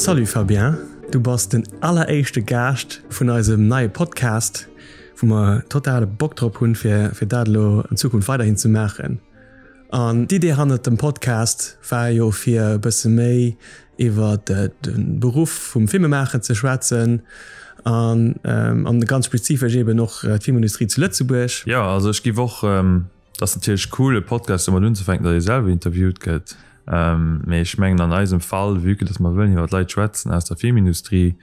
Salut Fabien, du bass den alleréischte Gaascht vun eisem neie Podcast, wou mer totale Bock drop hunn, fir fir dat elo an Zukunft weiderhin ze maachen. An d'Idee hannert dem Podcast war jo fir e bësse méi iwwer de Beruff vum Filmemaachen ze schwätzen an an ganz spezifesch eben och d'Filmindustrie zu Lëtzebuerg. Jo, also ech giff och, et ass natierlech cool e Podcast domat unzefänken, datt ee selwer interviewt gëtt, mee ech mengen an eisem Fall, vue que datt mer wëllen iwwer Leit schwätzen aus der Filmindustrie,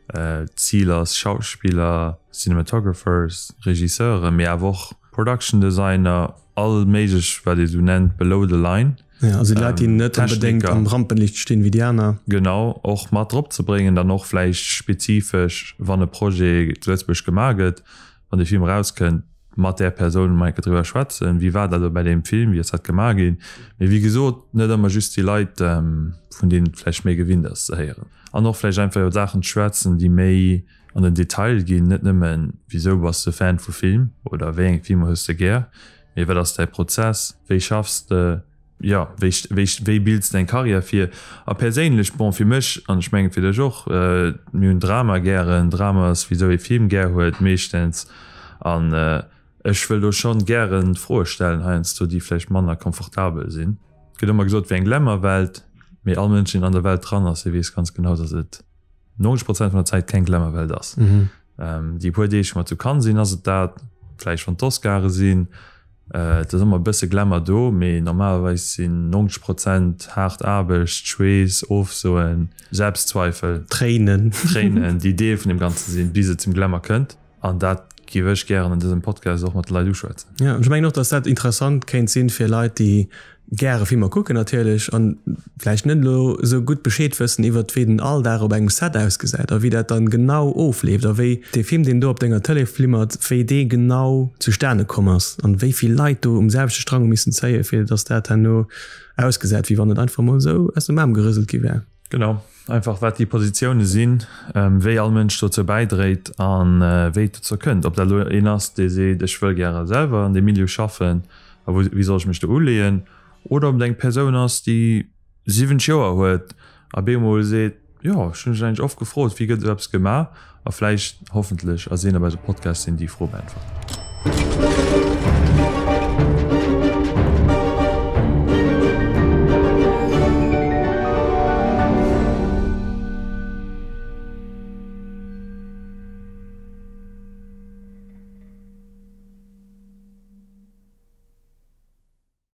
D'Zil ass Schauspiller, Cinematographers, Regisseuren, mee awer och Production Designer, all méiglech wat ee sou nennt below the line. Ja, also déi Leit, déi net onbedéngt am Rampenlicht stinn wéi déi aner. Genau, och mat drop ze bréngen, dann och vläicht spezifesch, wann e Projet zu Lëtzebuerg gemaach gëtt, wann dee Film erauskënnt, mat där Persoun emol eng Kéier driwwer schwätzen, wéi war dat elo bei deem Film, wéi ass dat gemaach ginn. Mee wéi gesot, net ëmmer just déi Leit, vun deenen et vläicht méi gewinnt ass ze héieren. An och vläicht einfach iwwer Saachen schwätzen, déi méi an den Detail ginn, net nëmmen, wisou bass de Fan vu Film oder wéi eng Filmer hues de gär, mee wat ass däi Prozess, wéi schaffs de, jo, wéi, wéi, wéi bilds de eng Karriär vir? A perséinlech, bon, fir mech, an ech mengen fir dech och, mir hunn Drama gären, Drama ass wisou ee Film gär huet meeschtens, an ech wëll do schonn gären Froe stellen heiansdo, déi vläicht manner komfortabel sinn. Et gëtt ëmmer gesot, et wier eng Glamour-Welt, mee all Mënsch, deen an der Welt dran ass, dee weess ganz genau, datt et 90 Prozent vun der Zäit keng Glamour-Welt ass. Déi puer Deeg, wou mer zu Cannes sinn, ass et dat, vläicht wann d'Oscare sinn, et ass ëmmer e bësse Glamour do, mee normalerweis sinn 90 Prozent haart Aarbecht, Schweess, Ofsoen, Selbstzweifel, Tréinen, Tréinen, déi Deel vun deem Ganze sinn, bis et zum Glamour kënnt. An dat géif ech gären an dësem Podcast och mat de Leit uschwätzen. Jo, ech mengen och, dass dat interessant kéint sinn fir Leit, déi gäre Filmer kucken natierlech an vläicht net elo esou gutt Bescheed wëssen iwwert wéi den Alldag op engem Set ausgesäit a wéi dat dann genau ofleeft a wéi dee Film, deen do op denger Tëlee flimmert, wéi dee genau zustane komm ass an wéi vill Leit do um selwechte Strang hu missen zéien, fir dass dat herno ausgesäit, wéi wann et einfach mol esou aus dem Aarm gerëselt gi wär. Genau, einfach wat déi Positioune sinn, wéi all Mënsch dozou bäidréit a wéi et dozou kënnt. Ob dat elo een ass, dee seet, ech wëll gäre selwer an deem Milieu schaffen a wou, wéi soll ech mech do uleeën? Oder ob et eng Persoun ass, déi 70 Joer huet a bemol seet, jo, ech hunn mech eigentlech oft gefrot, wéi gëtt esou eppes gemaach? A vläicht, hoffentlech, ass een op eisem Podcast, deen déi Fro beäntwert.